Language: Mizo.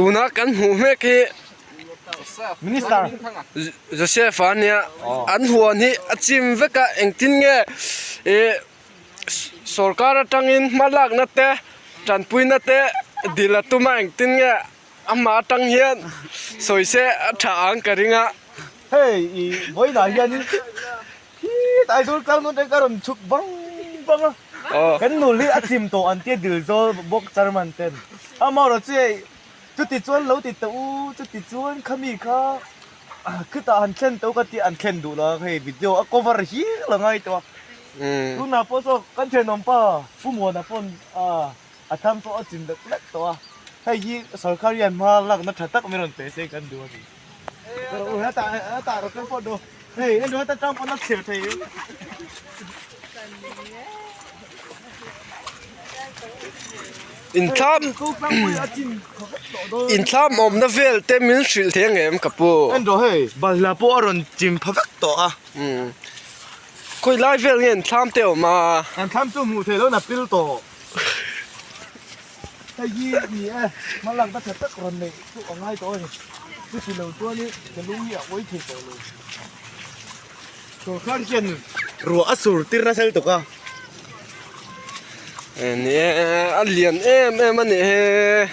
Tuna kan hmuh hmek hi Minister Joseph a nia an huan hi a chim vek a engtin nge ih sorkar atangin hma lakna te tanpuina te dil a tum a engtin nge amah atang hian sawi se a tha ang ka ring a. Hei i vawiinah hianin Khit Aizawl tlang dawn ka rawn chhuk vang vang a. Kan nul hi a chim tawh an tia dil zawl bawk chairman ten. Amaherawh chu hei chuti chuan lo ti teh u, chuti chuan khami kha khitah han thlen teh u ka tia an thlen duh lo a, hei video a cover hial a ngai tawh a. Tunah pawh saw kan thenawm pa Pu Muana pawn a thlam pawh a chim lek lek tawh a. Hei hi sorkar hian hma lakna tha tak min rawn pe se kan duh a ni. Inthlam inthlam awmna vel te min hrilh thei ang em ka pu? Balhla pawh a rawn chim pha vek tawh a. Khawi lai vel nge inthlam te awm a? Inthlam chu hmuh theih loh na pil tawh. Hei hi ni e, hma lakna tha tak rawn neih chu a ngai tawh a ni. Chuti lo chuanin ka lung hi a uai thei tawh lo. Sorkar hian ruah a sur tir nasa lutuk a. Ni e, a lian em em a nih hi.